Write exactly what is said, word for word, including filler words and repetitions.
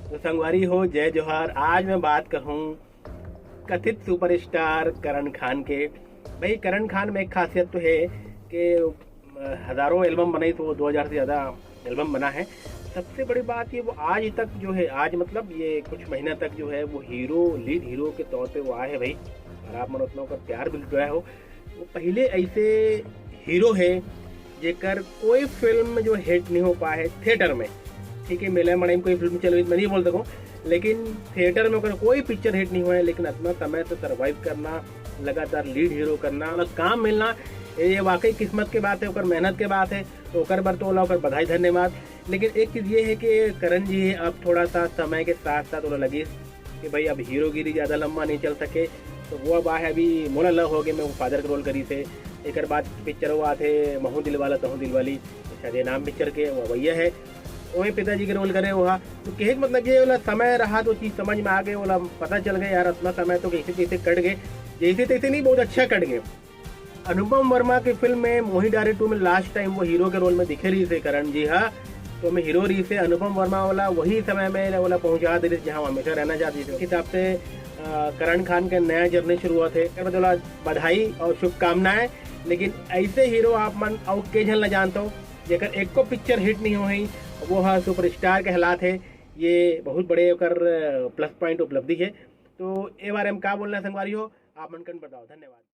तो संगवारी हो, जय जोहार। आज मैं बात करूँ कथित सुपरस्टार करण खान के। भाई, करण खान में एक खासियत तो है कि हजारों एल्बम बनाई, तो वो दो हज़ार से ज़्यादा एल्बम बना है। सबसे बड़ी बात ये, वो आज तक जो है, आज मतलब ये कुछ महीना तक जो है, वो हीरो, लीड हीरो के तौर पे वो आए हैं भाई। और आप मन उतना ओकर प्यार भी लुटाए हो। वो पहले ऐसे हीरो है जेकर कोई फिल्म जो हिट नहीं हो पाए है थिएटर में। ठीक है, मेला मड़ई में कोई फिल्म चल रही, मैं नहीं बोल सकूँ, लेकिन थिएटर में ओकर कोई पिक्चर हिट नहीं हुआ है, लेकिन इतना समय से सर्वाइव करना, लगातार लीड हीरो करना, मतलब काम मिलना, ये वाकई किस्मत के बात है, ओकर मेहनत के बात है। तो ओकर बर तो ओला ओकर बधाई, धन्यवाद। लेकिन एक चीज़ ये है कि करण जी अब थोड़ा सा समय के साथ साथ ओला लगी कि भाई, अब हीरोगिरी ज़्यादा लंबा नहीं चल सके, तो वो अब आहे अभी मोला लव हो गए में वो फादर के रोल करी थे। एकर बाद पिक्चर वो आथे महू दिलवाला तहू दिलवाली, शायद ये नाम पिक्चर के वो भैया है, ओमे पिताजी के रोल करे वो हा। तो कहे के मतलब ये वाला समय रहा, तो चीज़ समझ में आ गए, वाला पता चल गए यार, अपना समय तो कैसे कैसे कट गए, जैसे तैसे नहीं, बहुत अच्छा कट गए। अनुपम वर्मा की फिल्म में मोही डारे टू में लास्ट टाइम वो हीरो के रोल में दिखे रही थे करण जी हा। तो मैं हीरो रही से अनुपम वर्मा वाला वही समय में वाला पहुंचा दे रही, जहाँ हमेशा रहना चाहती थी। हिसाब से अ, करण खान के नया जर्नी शुरू हुआ थे, कर वाला बधाई और शुभकामनाएं। लेकिन ऐसे हीरो आप मन अउ के झन ला जानता हो, जेकर एको पिक्चर हिट नहीं हुई, वो हा सुपरस्टार के हालात है। ये बहुत बड़े ओकर प्लस पॉइंट उपलब्धि है। तो ए बारे में का बोलना है संगवारी हो, आप मन कन बताओ। धन्यवाद।